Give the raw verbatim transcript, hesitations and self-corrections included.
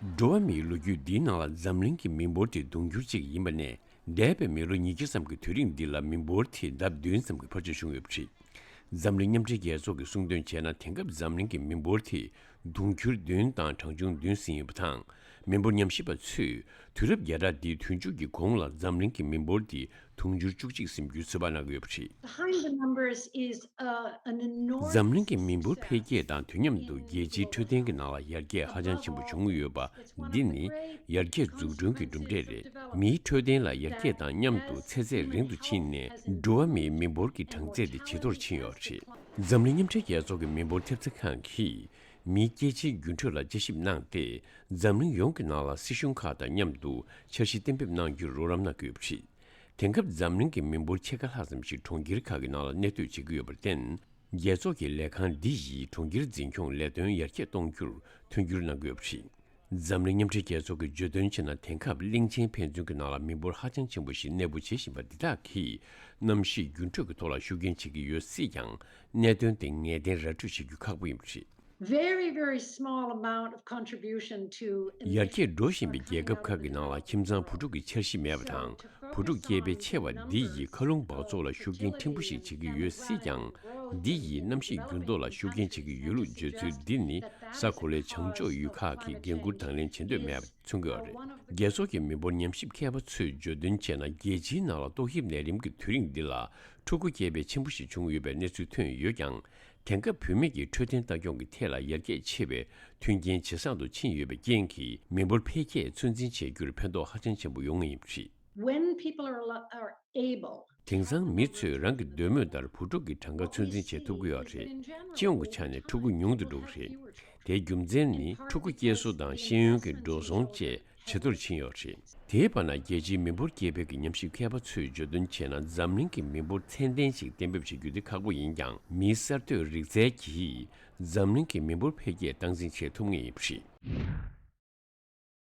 འགྲོ་བ་མིའི་ལོ་རྒྱུས་འདིའི་ནང་ལ་འཛམ་གླིང་གི་མི་འབོར་དེ་དུང་འགྱུར་གཅིག་ཡིན་པ་ནས། འདས་པའི་མི་ལོ་ཉིས་བརྒྱ་ཙམ་གྱི་དུས་རིང་འདི་ལ་མི་འབོར་དེ་ལྡབ་བདུན་ཙམ་གྱི་འཕར་ཆག་བྱུང་ཡོད་པ་རེད། འཛམ་གླིང་མཉམ་འབྲེལ་རྒྱལ་ཚོགས་ཀྱིས་གསུངས་དོན་བྱས་ན། དེང་སྐབས་འཛམ་གླིང་གི་མི་འབོར་དེ་དུང་འགྱུར་བདུན་དང་གྲངས་ཆུང་བདུན་ཟིན་ཡོད་པ་དང་། མི་འབོར་ཉམས་ཞིབ་པ་ཚོས་དུས་རབས་བརྒྱ་ཕྲག་འདིའི་དུས་མཇུག་གི་གོང་ལ་འཛམ་གླིང་གི་མི་འབོར་དེ་དུང་ཕྱུར་བཅུ་གཅིག་ཟིན་རྒྱུའི་ཚོད་དཔག་གནང་གི་ཡོད་པ་རེད། Behind the numbers is a, an enormous འཛམ་གླིང་གི་མི་འབོར་འཕེལ་རྒྱས་དང་དུས་མཉམ་དུ་རྒྱལ་སྤྱིའི་འཕྲོད་བསྟེན་གྱི་ནང་ལ་ཡར་རྒྱས་ཧ་ཅང་ཆེན་པོ་བྱུང་ཡོད་པ། འདི་ནི་ཡར་རྒྱས་འཛུགས་སྐྲུན་གྱི་གྲུབ་འབྲས་རེད། མིའི་འཕྲོད་བསྟེན་ལ་ཡར་རྒྱས་དང་མཉམ་དུ་ཚེ་ཚད་རིང་དུ་ཕྱིན་ནས། འགྲོ་བ་མིའི་མི་འབོར་གྱི་གྲངས་ཚད་དེ་ཇེ་མཐོར་ཕྱིན་ཡོད་རེད། འཛམ་གླིང་མཉམ་འབྲེལ་རྒྱལ་ཚོགས་ཀྱི་མི་འབོར་ཐེབས་རྩ་ཁང་གིས་མིའི་སྐྱེད་ཆའི་འགྱུར་འགྲོས་ལ་དཔྱད་ཞིབ་གནང་སྟེ། འཛམ་གླིང་ཡོངས་ཀྱི་ནང་ལ་སྲིད་གཞུང་ཁག་དང་མཉམ་དུ་འཆར་གཞི་གཏན་འབེབས་གནང་རྒྱུར་རོགས་རམ་གནང་གི་ཡོད་པ་རེད། དེང་སྐབས་འཛམ་གླིང་གི་མི་འབོར་ཕྱེད་ཀ་ལྷག་ཙམ་ཞིག་གྲོང་ཁྱེར་ཁག་གི་ནང་ལ་གནས་སྡོད་བྱེད་ཀྱི་ཡོད་པར་བརྟེན། རྒྱལ་ཚོགས་ཀྱི་ལས་ཁང་འདི་ཡིས་གྲོང་ཁྱེར་འཛིན་སྐྱོང་ལས་དོན་ཡར་རྒྱས་གཏོང་རྒྱུར་མཐུན་འགྱུར་གནང་གི་ཡོད་པ་རེད། འཛམ་གླིང་མཉམ་འབྲེལ་རྒྱལ་ཚོགས་ཀྱིས་བརྗོད་དོན་བྱས་ན། དེང་སྐབས་གླིང་ཆེན་ཕན་ཚུན་གྱི་ནང་ལ་མི་འབོར་ཧ་ཅང་ཆེན་པོ་ཞིག་གནས་སྤོ་བྱེད་བཞིན་པ་འདི་དག་གིས་གནམ་གཤིས་འགྱུར་འགྲོས་ཀྱི་ཐོག་ལ་ཤུགས་རྐྱེན་བྱེད་ཀྱི་ཡོད་སྲིད་ཀྱང་། གནད་དོན་དེ་ངེས་གཏན་ར་སྤྲོད་བྱེད་རྒྱུ་ཁག་པོ་ཡིན་པ་རེད། Very, very small amount of contribution to ཡར་རྒྱས་འགྲོ་བཞིན་པའི་རྒྱལ་ཁབ་ཁག་གི་ནང་ལ་ཁྱིམ་ཚང་བུ་ཕྲུག་གི་འཆར་གཞི་མེད་པ་དང་། བུ་ཕྲུག་སྐྱེས་པའི་ཆེ་བ་འདི་ཡིས་མཁའ་རླུང་འབག་བཙོག་ལ་ཤུགས་རྐྱེན་ཕྲན་བུ་ཞིག་བྱེད་ཀྱི་ཡོད་སྲིད་ཀྱང་། འདི་ཡིས་གནམ་གཤིས་འགྱུར་ལྡོག་ལ་ཤུགས་རྐྱེན་བྱེད་ཀྱི་ཡོད་ལུགས་བརྗོད་ཚུལ་འདི་ནི། ས་གོ་ལའི་བྱང་ཕྱོགས་ཡུལ་ཁག་གིས་འགན་འཁུར་དང་ལེན་བྱེད་འདོད་མེད་པ་མཚོན་གྱི་ཡོད་རེད། རྒྱལ་ཚོགས་ཀྱི་མི་འབོར་ཉམས་ཞིབ་མཁས་པ་ཚོས་བརྗོད་དོན་བྱས་ན། རྒྱལ་སྤྱིའི་ནང་ལ་ཏོག་དབྱིབས་ནད་རིམས་ཀྱི་དུས་རིང་འདི་ལ་ཕྲུ་གུ་སྐྱེས་པ་ཆེན་པོ་ཞིག་བྱུང་ཡོད་པའི་གནས་ཚུལ་ཐོན་ཡོད་ཀྱང་། དེང་སྐབས་བུད་མེད་ཀྱི་འཕྲོད་བསྟེན་ལྟ་སྐྱོང་གི་ཐད་ལ་ཡར་རྒྱས་ཆེ་བའི་མཐུན་རྐྱེན་ཇེ་བཟང་དུ་ཕྱིན་ཡོད་པའི་རྐྱེན་གྱིས། མི་འབོར་འཕེལ་རྒྱས་ཚོད་འཛིན་བྱེད་རྒྱུར་ཕན་ཐོགས་ཧ་ཅང་ཆེན་པོ་ཡོང་ངེས་ཡིན་པ་རེད། When people are, are able དེང་སང་མི་ཚོས་རང་གི་འདོད་མོས་ལྟར་བུ་ཕྲུག་གི་གྲངས་ཀ་ཚོད་འཛིན་བྱེད་ཐུབ་ཀྱི་ཡོད་རེད། སྤྱི་ཡོངས་ཀྱི་ཆ་ནས་ཕྲུ་གུ་ཉུང་དུ་འགྲོ་གི་རེད། དེའི་རྒྱུ་མཚན་ནི། ཕྲུ་གུ་སྐྱེ་སྲོལ་དང་ཤེས་ཡོན་གྱི་འགྲོ་སོང་བཅས་ཇེ་མཐོར་ཕྱིན་ཡོད་རེད། དེའི་བར་ན། རྒྱལ་སྤྱིའི་མི་འབོར་དབྱེ་བའི་ཉམས་ཞིབ་མཁས་པ་ཚོས་བརྗོད་དོན་བྱས་ན། འཛམ་གླིང་གི་མི་འབོར་ཚད་ལྡན་ཞིག་གཏན་འབེབས་བྱེད་རྒྱུ་དེ་ཁག་པོ་ཡིན་ཀྱང་། མིའི་གསར་གཏོད་རིག་རྩལ་གྱིས་འཛམ་གླིང་གི་མི་འབོར་འཕེལ་རྒྱས་སྟངས་འཛིན་བྱེད་ཐུབ་ངེས་ཡིན་པ་རེད།